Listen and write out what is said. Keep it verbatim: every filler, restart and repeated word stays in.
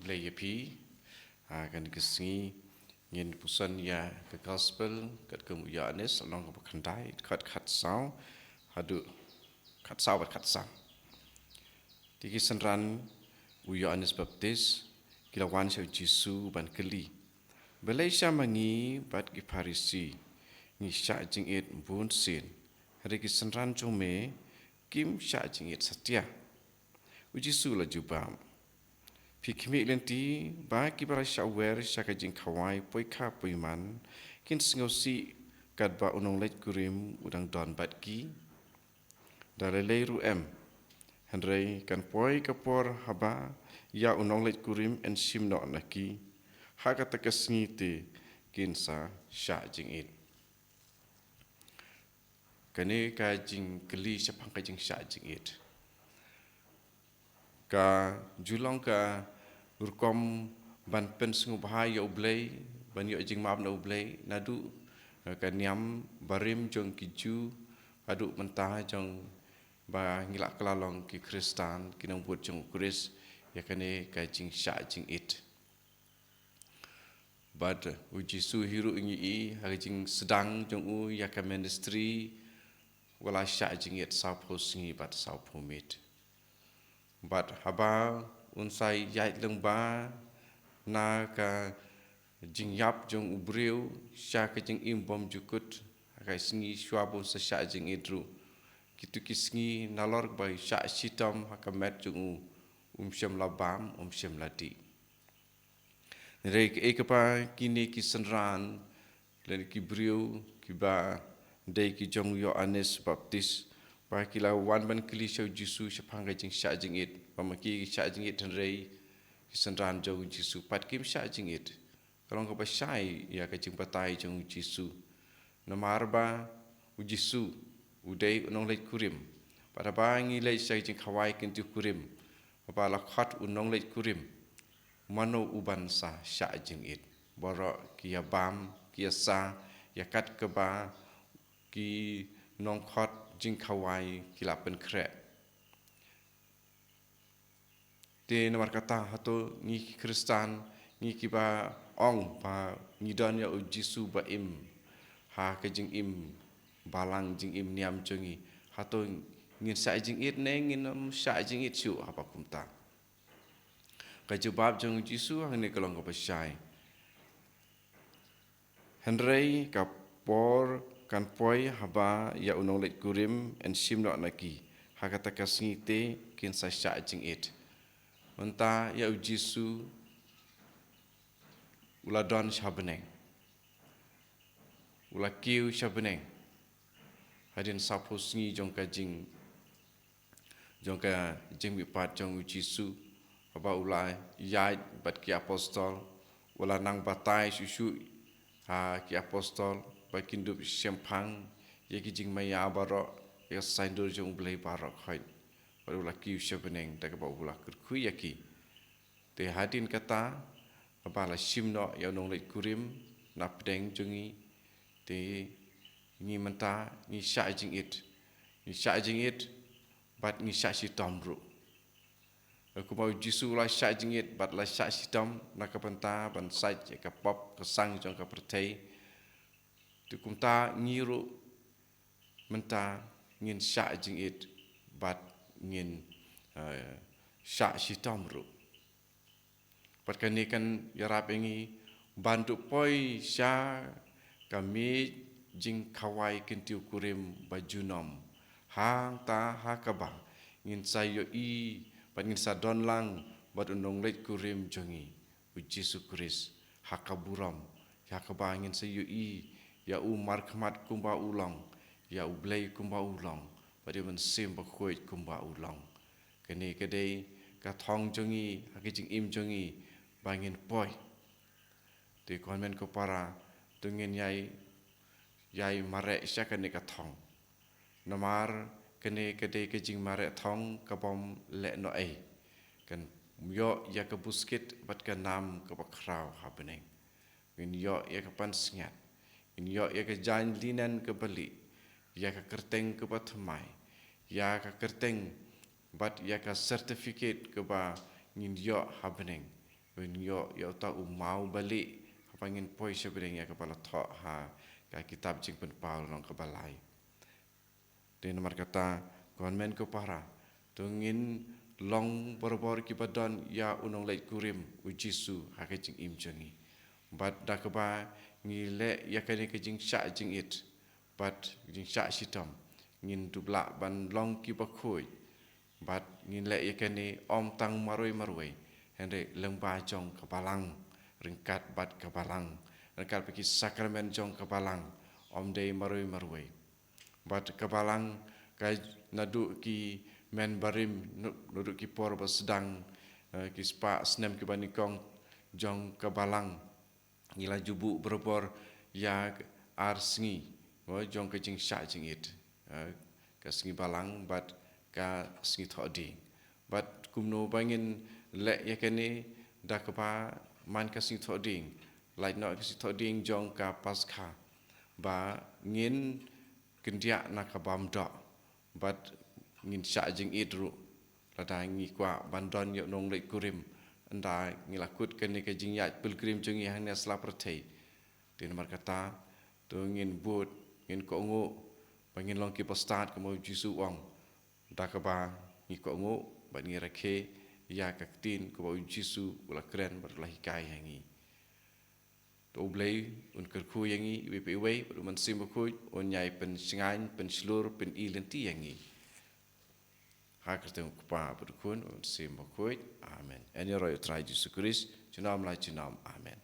Blei ïa phi. Ha kane ka sngi ngin puson ïa ka gospel katkum u Ïoannis, lynnong kaba khyndai, dkhot khatsaw haduh khatsaw bad khatsan. Te ki synran u Ïoannis Baptis ki la wan sha u Jisu ban kylli, "Balei sha ma ngi bad ki Pharisi ngi shah jingit bun sien, hynrei ki synran jong me kim shah jingit satia?" U Jisu la jubab, "Phi khmih lynti ba kiba la shah wer sha ka jingkhawai poikha poiman kin sngewsih katba u nongleit kurim u dang don bad ki? Da lei lei ruh em. Hynrei kan poi ka por haba ïa u nongleit kurim yn shim noh na ki, ha kata ka sngi te kin sa shah jingit." Kane ka jingkylli shaphang ka jingshah jingit ka ju long ka rukom ban pynsngewbha ïa U Blei, ban ïoh jingmap na U Blei, naduh ka niam barim jong ki Jiw haduh mynta jong ba ngi la kylla long ki Khristan, ki nongbud jong U Khrist, ïa kane ka jingshah jingit. Bad u Jisu hi ruh ngi i ha ka jingsdang jong u ïa ka ministry, u la shah jingit sawphew sngi bad sawphew miet. Bad haba un sa ïaid lyngba na ka jingïap jong u briew sha ka jingim bymjukut, ha ka sngi shuwa ba un sa shah jingit ruh, kito ki sngi nalor ba shah shitom ha ka met jong u, um shym la bam, um shym la dih. Hynrei kaei kaba kine ki synran lane ki briew kiba dei ki jong u Ïoannis Baptis, ba ki la wan ban kylli sha u Jisu shaphang ka jingshah jingit, ba ma ki ki shah jingit hynrei ki synran jong u Jisu pat kim shah jingit. Ka long kaba shai ïa ka jingbatai jong u Jisu. Namar ba u Jisu u dei u nongleit kurim. Bad haba ngi leit sha ka jingkhawai kyntiew kurim, haba la khot u nongleit kurim, mano uban sa shah jingit? Baroh ki ïa bam, ki ïa sa ïa kat kaba ki nongkhot jingkhawai ki la pynkhreh. Te namar kata, hato ngi ki Khristan, ngi kiba ong ba ngi don ïa u Jisu ba im ha ka jingim balang, jingim niam jong ngi, hato ngin shah jingit ne ngin ym shah jingit shuh haba kumta? Ka jubab jong u Jisu hangne ka long kaba shai. Hynrei ka por kan poi haba ïa u nongleit kurim yn shim noh na ki, ha kata ka sngi te kin sa shah jingit. Mynta ïa u Jisu u la don sha bneng, u la kiew sha bneng hadien sawphew sngi jong ka jing jong ka jingmihpat jong u Jisu, haba u la ïaid bad ki apostol, u la nang batai shuh shuh ha ki apostol ba kin dup shemphang ïa ki jingmaïa baroh, ïa ka saiñdur jong U Blei baroh khoit. Bad u la kiew sha bneng da kaba u la kyrkhu ïa ki. Te hadien kata, haba la shim noh ïa u nongleit kurim na pdeng jong ngi, te ngi mynta ngi shah jingit. Ngi shah jingit bad ngi shah shitom ruh. Kumba u Jisu u la shah jingit bad la shah shitom na ka bynta ban sait ïa ka pop ka sang jong ka pyrthei, te kumta ngi ruh mynta ngin shah jingit bad ngin, eh, shah shitom ruh. Bad kane kan ïarap ïa ngi ban duh poi sha ka miej jingkhawai kyntiew kurim ba junom, hangta ha kaba ngin sa ïohi bad ngin sa don lang bad u nongleit kurim jong ngi, u Jisu Khrist, ha ka burom, ha kaba ngin sa ïohi ïa u markhmat kumba u long, ïa U Blei kumba u long, bad ïa u Mynsiem Bakhuid kumba u long. Kane ka dei ka thong jong ngi ha ka jingim jong ngi ba ngin poi. Te ko hynmen ko para, to ngin ïai, ïai mareh sha kane ka thong. Namar kane ka dei ka jingmareh thong kabym leh noh ei. Kan ïoh ïa ka buskit bad ka nam kaba khraw ha bneng. Ngin ïoh ïa ka pansngiat, ngin ïoh ïa ka jaiñ linen kaba lieh, ïa ka kyrteng kaba thymmai, ïa ka kyrteng bad ïa ka certificate kaba ngin ïoh ha bneng. Ban ïoh ïa uta u maw balieh haba ngin poi sha bneng, ïa kaba la thoh ha ka kitab Jingpynpaw lynnong kaba lai. Te namar kata, ko hynmen ko para, to ngin long barabor kiba don ïa u nongleit kurim u Jisu ha ka jingim jong ngi. Bad da kaba ngi leh ïa kane ka jingshah jingit bad jingshah shitom, ngin dup lah ban long kiba khuid. Bad ngin leh ïa kane ym tang marwei marwei, hynrei lyngba jong ka balang, ryngkat bad ka balang, ryngkat bad ki sakramen jong ka balang, ym dei marwei marwei. Bad ka balang ka naduh ki mynbarim, naduh ki por ba sdang, eh, ki spah snem kiba nyngkong jong ka balang, ngi la ju buh barabor ïa ar sngi, mo, jong ka jingshah jingit, eh, ka sngi balang bad ka sngi thohdieng. Bad kumno ba ngin leh ïa kane? Da kaba man ka sngi thohdieng, lait noh ka sngi thohdieng jong ka Paskha, ba ngin kyndiah na ka bam doh bad ngin shah jingit ruh. Lada ngi kwah ban don ïa u nongleit kurim, ynda ngi la kut kane ka jingïaid pilgrim jong ngi hangne ha sla pyrthei, te namar kata, to ngin bud, ngin kohnguh ba ngin long kiba stad, kumba u Jisu u ong. Da kaba ngi kohnguh bad ngi rakhe ïa ka ktien kaba u Jisu u la kren bad u la hikai ha ngi. To U Blei un kyrkhu ïa ngi iwei pa iwei, bad U Mynsiem Bakhuid un ïai pynshngaiñ, pynshlur, pyni lynti ïa ngi. Ha ka kyrteng U Kpa bad U Khun, U Mynsiem Bakhuid. Amen. Yn ïaroh ïa U Trai Jisu Khrist junom la junom. Amen.